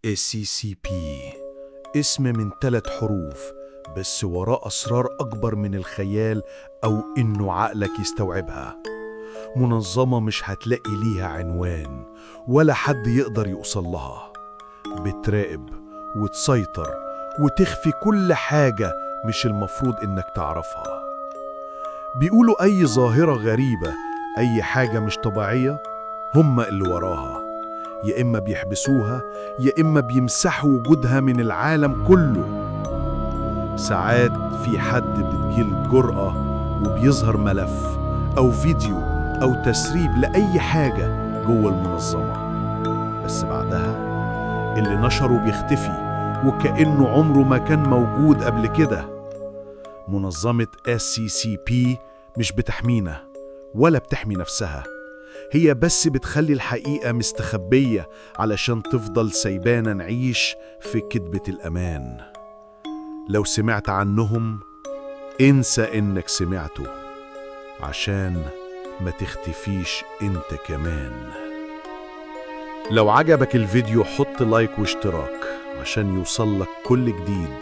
SCP، اسم من 3 حروف بس وراه أسرار أكبر من الخيال أو إنه عقلك يستوعبها. منظمة مش هتلاقي ليها عنوان ولا حد يقدر يوصل لها. بتراقب وتسيطر وتخفي كل حاجة مش المفروض إنك تعرفها. بيقولوا أي ظاهرة غريبة، أي حاجة مش طبيعية، هم اللي وراها. يا إما بيحبسوها يا إما بيمسحوا وجودها من العالم كله. ساعات في حد بتجيله الجرأة وبيظهر ملف أو فيديو أو تسريب لأي حاجة جوه المنظمة، بس بعدها اللي نشره بيختفي وكأنه عمره ما كان موجود قبل كده. منظمة SCCP مش بتحمينا ولا بتحمي نفسها، هي بس بتخلي الحقيقة مستخبية علشان تفضل سايبانا نعيش في كذبة الأمان. لو سمعت عنهم انسى إنك سمعته عشان ما تختفيش انت كمان. لو عجبك الفيديو حط like واشتراك عشان يوصلك كل جديد.